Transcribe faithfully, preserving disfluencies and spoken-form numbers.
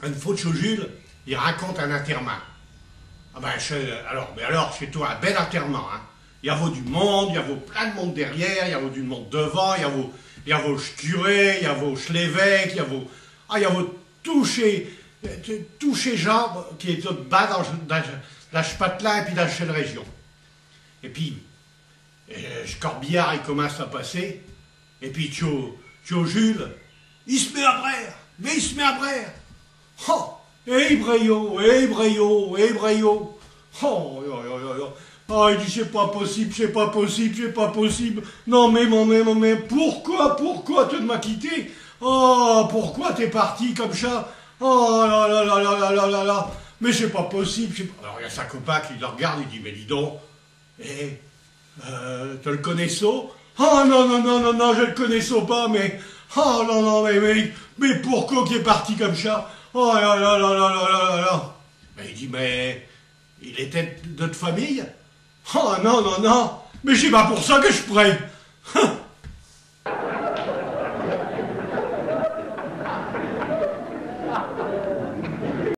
Eune fos, ch'tiot Jules, i raconte un intermint. Ah ben, ch'est, alors, mais alors, ch'étot un bel intermint, hein. I avot du monde, i avot plein d'monde derrière, i avot du monde devant, i avot, i avot ch'curé, i avot ch'lévêque, i avot, ah, i avot tous chés, euh, tous chés gins qui étottent bin dins, dins, dins ch'patelin et pis dins chelle région. Et pis, euh, ch'corbillard, i comminche à passer, et pis ch'tiot, ch'tiot Jules, i s'met à braire, mais i s'met à braire. Oh, et i brayot, et i brayot, et i brayot. Oh, oh, oh, oh, oh. Ah, i dit, ch'est pas possible, ch'est pas possible, ch'est pas possible. Non, mais, mais, mais, mais, mais pourquo, pourquo te m'as quitté ? Oh, pourquo t'es parti comme cha ? Oh là là là là là là là là. Mais ch'est pas possible, ch'est pas... Alors, i a sin copain qui l'argarde, i dit, mais dis donc, eh, euh, te l'connochos ? Oh non, non, non, non, non, je l'connochos pas, mais, oh non, non, mais, mais, mais pourquo qu'i est parti comme cha ? Oh là là là là là là là là. Ben, i dit, mais il étot de t'famille ? Oh non, non, non, mais ch'est pas pour cha que j'préends.